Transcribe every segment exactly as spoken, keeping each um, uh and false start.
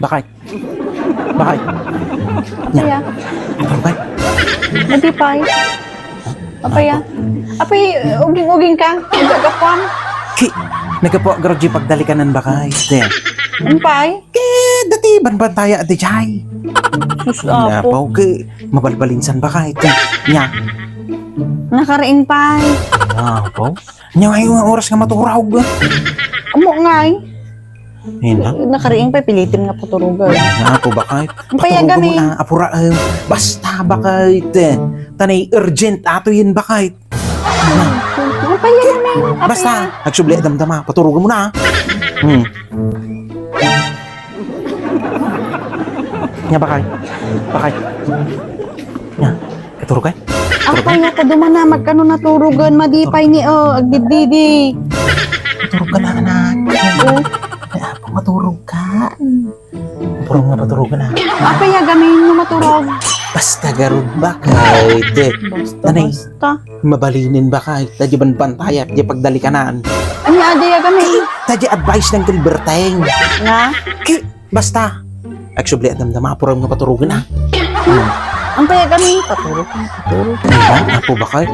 Bakit? Bakit? Apay a? Apay a? Apay a? Apay, uging-uging ka? Nagagapuan? Ki, nagapu garud di pagdalikanan bakit? Apay? Ki, dati banbantaya di jay. Sus, apo. Apo, ki, mabalbalinsan bakit? Nya. Nakariing pay. Apo. Nya, ay, oras nga maturog. Amo ngay. Ina? Nakariing pay, pilitem nga paturogan. Nga ako, bakit? Apay a gamin? Apura, eh, basta, bakit? Tanay urgent, ato yun, bakit? Apay a gamin? Basta, agsubli, damdama, paturogan mo na, ah. Hmm. Nya, bakit? Bakit? Nya. Katurog ka? Apay a, ta dumana, magkano naturogan, madi pay ni, oh, agdiddidi. Maturog ka na, anak. Oo. Ay, apo, maturog ka. Puro nga maturog ka na. Apay a gamin no maturog? Basta garud bakit? Basta, basta. Mabalinen bakit? Tadi banbantayat, di pagdalikanan. Anya, adi a gamin? Tadi advice ng Gilberteng. Nga? Ki, Basta, agsubli a damdama, apuram nga paturogan, ah. Apay a gamin? Paturog, paturog. Diba? Apo bakit?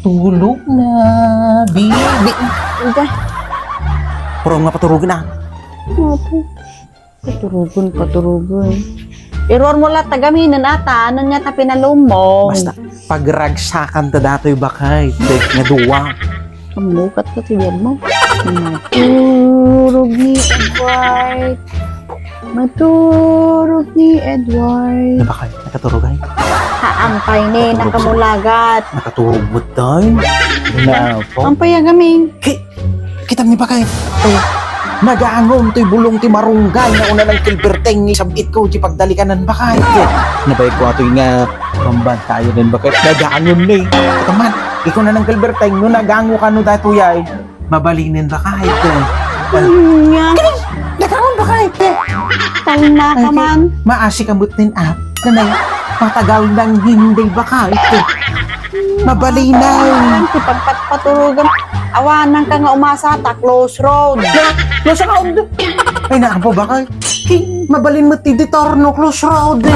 Tulog na, baby. Ida. Apuram nga paturogan, ah. Apo. Paturogan, paturogan. Iruar mo latta gamin, ata, ano nya ta pinalumong? Basta, pagragsakan ta datoy bakit? Nga dua. Kamukat ka ti biag mo. Maturog ni Edward. Maturog ni Edward. Nabakal, nakaturog ay? Haampay ne, nakamulagat. Nakaturog mo tayo? Ampay a gamin. Ki-, kita mi bakit? Nagangom to'y bulong ti marunggan nga una ng Gilberteng isab-it ko ti pagdalikanan bakit? Nabayag ko atoy nga pambantayan ng bakit? Nagangom ni. Ito man, ikaw na ng Gilberteng, no nagango ka no datoy ay. Mabalinen bakit? Nga. Nagangon bakit? Talna ka man. Maasi ka mutin, ah. Nanay, matagal nang hindi bakit? Mabalinen. Ti pagpatpaturugan. Awanan ka nga umasa, ta close road. Close road? Ay, naapo bakit? Ki, mabalin mo ti detour no close road, eh.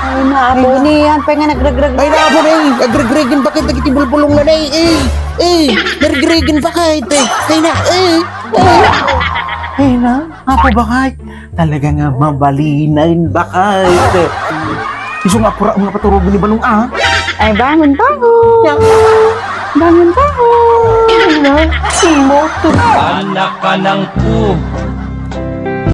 Ay, naapo ni yan. Pay nga nagregreg. Ay, naapo na, eh. Agregregen bakit dagiti bulbulong na, eh. Eh, eh. Nagregregen bakit, eh. Ay, na, eh. Eh. Ay, na, apo bakit? Talaga nga mabalinen bakit, eh. Isu nga pura nga paturugan ni Balong, ah. Ay, bangon, bangon. Bangon, bangon. Ay, na, simo, tu- Anak ka ng pu-